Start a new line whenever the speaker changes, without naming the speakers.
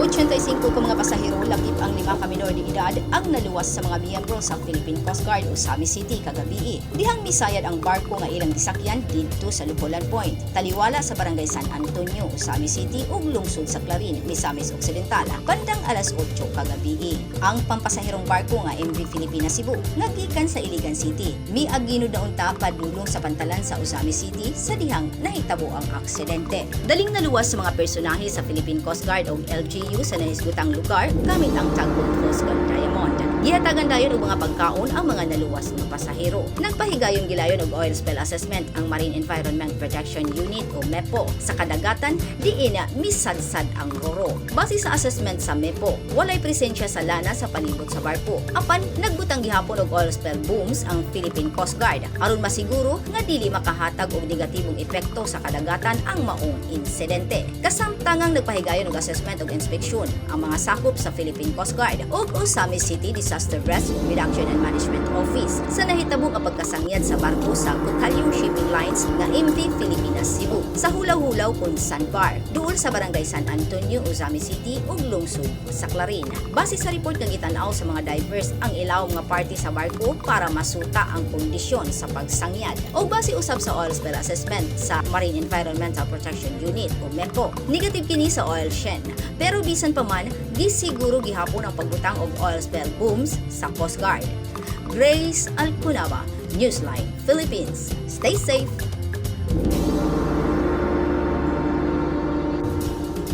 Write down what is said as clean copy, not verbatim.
85 ka mga pasahero, lakip ang 5 ka minor de edad, ang naluwas sa mga miyembro sa Philippine Coast Guard, Ozamiz City kagabii. Dihang misayad ang barko nga ilang gisakyan didto sa Lucolan Point, taliwala sa Barangay San Antonio, Ozamiz City ug lungsod sa Clarin, Misamis Occidental, bandang alas 8 kagabii. Ang pampasaherong barko nga MV Filipina Cebu nga gikan sa Iligan City, miaginod na unta padulong sa pantalan sa Ozamiz City sa dihang nahitabo ang aksidente. Daling naluwas sa mga personahe sa Philippine Coast Guard o LGU sa nahisgutang lugar gamit ang tugboat Coast Guard Diamond. Gihatagan dayon og mga pagkaon ang mga naluwas nga pasahero. Nagpahigayon gilayon og oil spill assessment ang Marine Environment Protection Unit o MEPO sa kadagatan diin na misadsad ang roro. Base sa assessment sa MEPO, walay presensya sa lana sa palibot sa barko. Apan nagbutang gihapon og oil spill booms ang Philippine Coast Guard aron masiguro nga dili makahatag og negatibong epekto sa kadagatan ang maong insidente. Kasamtangang nagpahigayon og assessment ug inspeksyon ang mga sakop sa Philippine Coast Guard ug Ozamiz City Disaster Risk Reduction and Management Office sa nahitabo nga pagkasangyad sa barko sa Cocalio Shipping Lines nga MV Filipinas Cebu sa Hulaw-Hulaw kun Sandbar, duol sa Barangay San Antonio, Ozamiz City ug lungsod sa Clarin. Base sa report nga gitan-aw sa mga divers ang ilawom nga parte sa barko para masuta ang kondisyon sa pagsangyad. O base usab sa oil spill assessment sa Marine Environmental Protection Unit o MEPO, negative kini sa oil sheen. Pero bisan pa man, gisiguro gihapon ang pagbutang og oil spill booms sa Coast Guard. Grace Alcunaba, Newsline Philippines. Stay safe.